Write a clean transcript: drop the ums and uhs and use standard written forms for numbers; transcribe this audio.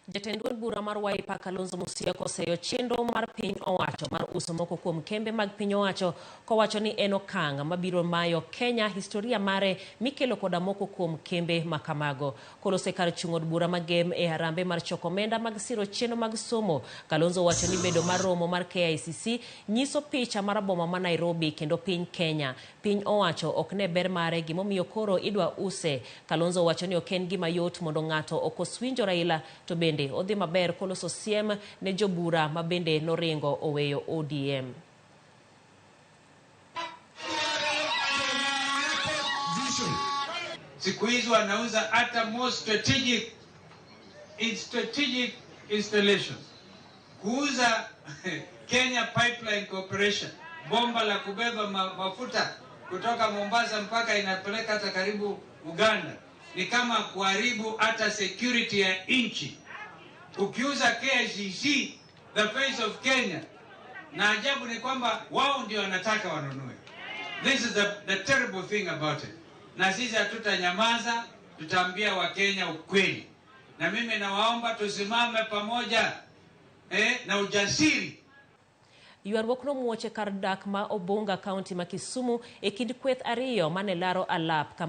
Jatend duond bura mar Wiper Kalonzo Musyoka oseyo chenro mar piny owacho mar uso moko kuom kembe mag piny owacho kowacho ni en okang' mabiro mayo Kenya historia mare mikelo koda moko kuom kembe makamago. Kolose kar chung' od bura magem e harambe mar choko omenda mag siro chenro mag somo. Kalonzo owacho ni bedo mar romo mar KICC nyiso picha mar boma ma Nairobi kendo piny Kenya. Piny owacho ok ne ber mare gimomiyo koro idwa use. Kalonzo owacho ni ok en gima yot mondo ng'ato okos winjo Raila to bende odhi maber koloso siem ne jobura ma bende noringo oweyo ODM. Siku hizi wanauza hata more strategic, in strategic installations. Kuuza Kenya Pipeline Corporation, bomba la kubeba mafuta kutoka Mombasa mpaka inapeleka hata karibu Uganda, ni kama kuharibu hata security ya nchi. Ukiuza KICC, the face of Kenya, na ajabu ni kwamba wao ndio wanataka wanunue. This is the terrible thing about it. Na sisi hatutanyamaza, tutaambia Wakenya ukweli. Na mimi nawaomba tusimame pamoja na ujasiri. Ywaruok nomuoch e kar dak ma Obunga, kaunti ma Kisumu e kind kweth ariyo mane laro alap.